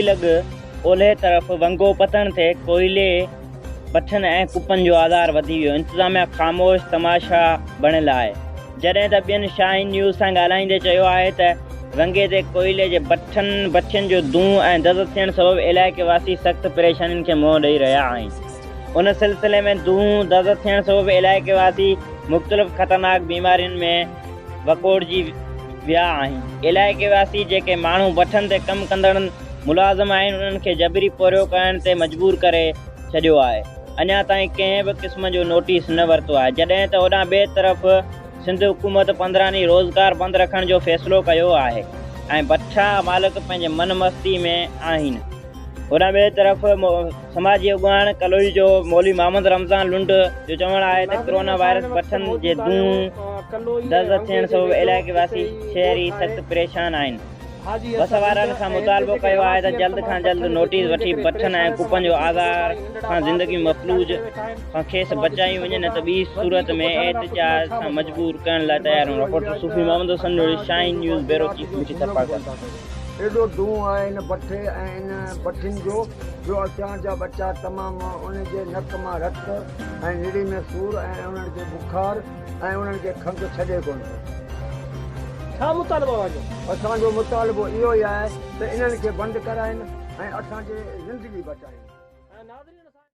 لڳ اولهه طرف ونگو پتڻ تي ڪوئلي بٺن ۽ ڪپن جو آزار وڌي ويو، انتظاميا خاموش تماشا بڻيل آهي، جڏهن ته ٻين شاهين نيوز سان ڳالهائيندي چيو آهي ته ونگي تي ڪوئلي جي بٺن بٺين جو دونهون ۽ دز ٿيڻ سبب علائقي واسي سخت پريشانين کي منهن ڏئي رهيا آهن، ان سلسلي ۾ دونهون دز ٿيڻ سبب علائقي واسي مختلف خطرناڪ بيمارين ۾ وڪوڙجي ويا آهن، علائقي واسي جيڪي ماڻهو بٺن تي ڪم ڪندڙ ملازم آهن انهن کي جبري پورهيو ڪرڻ تي مجبور ڪري ڇڏيو آهي اڃا تائين ڪنهن به قسم جو نوٽيس نه ورتو آهي جڏهن ته هوڏانهن ٻئي طرف سنڌ حڪومت 15 ڏينهن روزگار بند رکڻ جو فيصلو ڪيو آهي ۽ بٺا مالڪ پنهنجي من مستي ۾ آهن. هوڏانهن ٻئي طرف سماجي اڳواڻ ڪلوئي جو مولوي محمد رمضان لنڊ جو چوڻ آهي ته ڪرونا وائرس بٺن جي دونهون دز ٿيڻ سبب علائقي واسي شهري سخت پريشان آهن وس وارن کان مطالبو ڪيو آهي ته جلد کان جلد نوٽيس وٺي بٺن ۽ ڪپن جو آزار کان زندگيون مفلوج کان کيس بچايون وڃن نه ته ٻي صورت ۾ احتجاج سان مجبور ڪرڻ لاء تيار آهيون reporter Sufi Muhammad Hassan Noori Shaheen news bureau chief Mithi Tharparkar. ايڏو دونهون آهي ان بٺي ۽ ان بٺين جو جو اسان جا ٻچا تمام ان جي نڪ مان رت ۽ نڙي ۾ سور ۽ انهن کي بخار ۽ انهن کي کنگهه ڇڏي ڪونه ٿو. ڇا مطالبو اوهان جو؟ اسان جو مطالبو اهو ئي آهي ته انهن کي بند ڪرائين ۽ اسان جي زندگي بچائين. ناظرين.